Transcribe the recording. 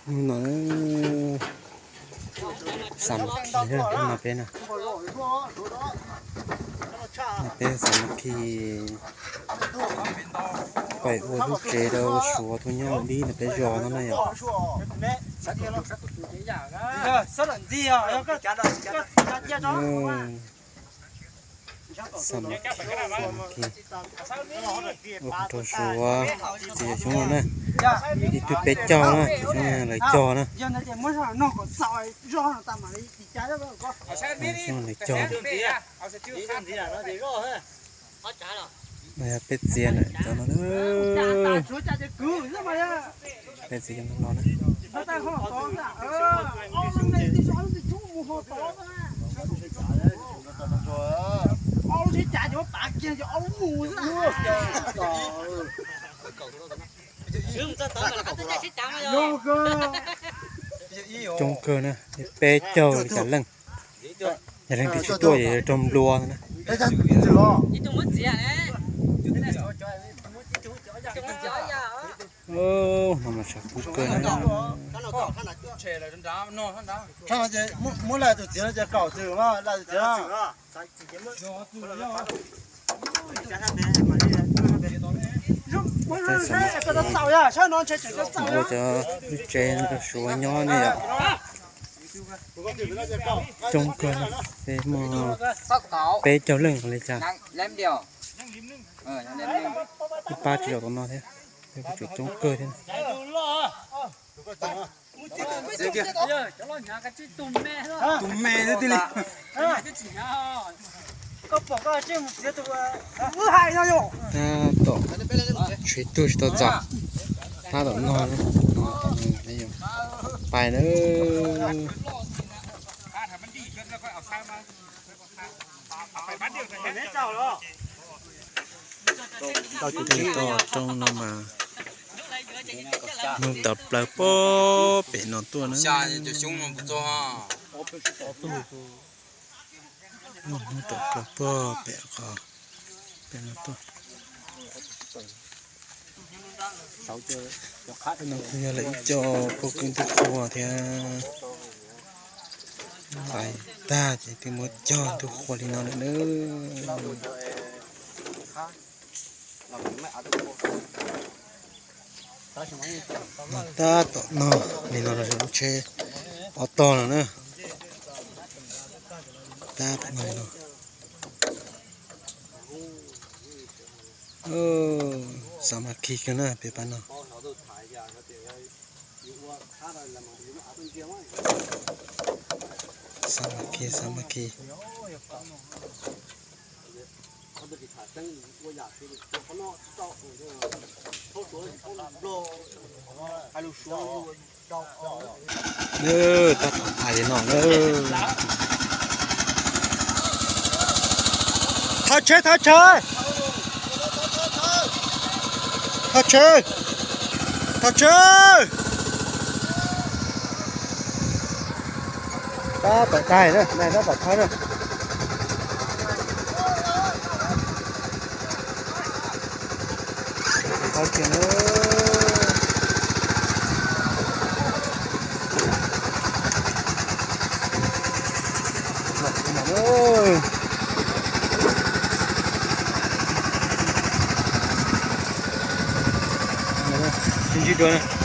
Hnub no xav mas khi na, hnub no peb na, peb xav mas khi pais ua lub tsev rau Suav tuaj nyob ua dib ntawm peb zos no na yom. Xav mas khi, xav mas khi ua rau Suav txiv xyoob no na. Ib tug peb caug na, txiv xyoob lawv caug na. Xyoob lawv caug. No yog peb txiav ntawm cov no na. Peb txiav cov no los na. Coob kawg na, peb caug li cas leej. Yog leej twg tsis tuaj ces raug nplua na. No mas tshav kub kawg na. Muab laj tus txiav no ces kaum txwm, laj tus txiav. Ua cov lub tsev no rau Suav nyob ne yom. Coob kawg, peb muaj peb caug leej li cas. Ib pab tsis zaum tom no thiab, peb kuj tseem coob kawg thiab. Tus me xwb tiag li. Tab tom tshuav ib tug tsis tau txog, tab tom no, no, pais na. Tej toj roob no mas hnub tawm plaws pob pem no tuaj na. Hnub tawm plaws pob pem qhov pem no tuaj. No kuj yog lawv ib co phooj ywg ntuj qhua thiab. Lais tag ces twb muab cog ntuj qhua li no lawm na. Tab tom no, nim no los tsheb ob tog no na. Tab tom no li no. Xav mas khi kawg na peb pab no. Xav mas khi, xav mas khi. Tab tom hais li no na. Thawb tsheb, thawb tsheb. Thawb tsheb, thawb tsheb. Tab tom thawb na, tab tom thawb na. Sib ntsib dua na.